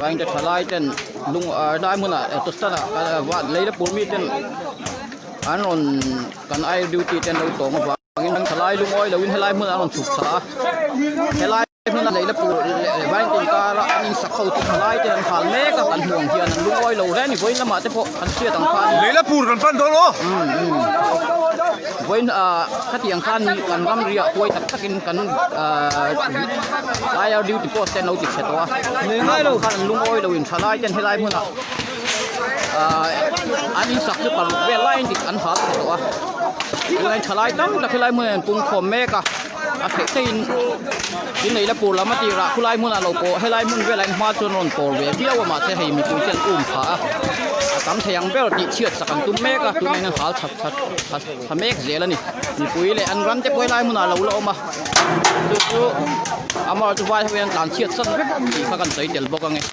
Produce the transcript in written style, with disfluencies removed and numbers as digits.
Vainte thalai ten lung ah helai hmunah tawstana leila pur mi ten an rawn kan air duty te an lo tawng avangin thalai lungawi loin helai hmunah an rawn chhuk thla a helai hmuna leila pur leh vainte inkara an insak ho chu thalai ten an hal mek a kan hmuh ang hian an lungawi lo hle a ni vawiin lamah te pawh kan hriat ang khan Leila pur kan pan dawn aw. Vawiin ah khatiang khan kan ram riah huai tak takin kan ah IR duty post te an lo ti chhe tawh a khan an lungawi loin thalai ten helai hmunah ah an insak chu paruk vel laiin dik an hal chhe tawh a tunah thalai tam tak helai hmunah an pungkhawm mek a a theih theihin tin neih la pur lam a tirah khulai hmunah lo pawh helai hmun velah hian hma chuan rawn pawr ve viau a mahse hei mipui te an um phah a a tam thei ang ber tih chhiat sak an tum mek a tunah hian an hal chhat chhat tha mek zel a ni mipui leh an ram te pawh helai hmunah a lo la awm a chu chu amaherawhchu vai ho hian tlan chhiat san vek tih kha kan sawi tel bawk ang e.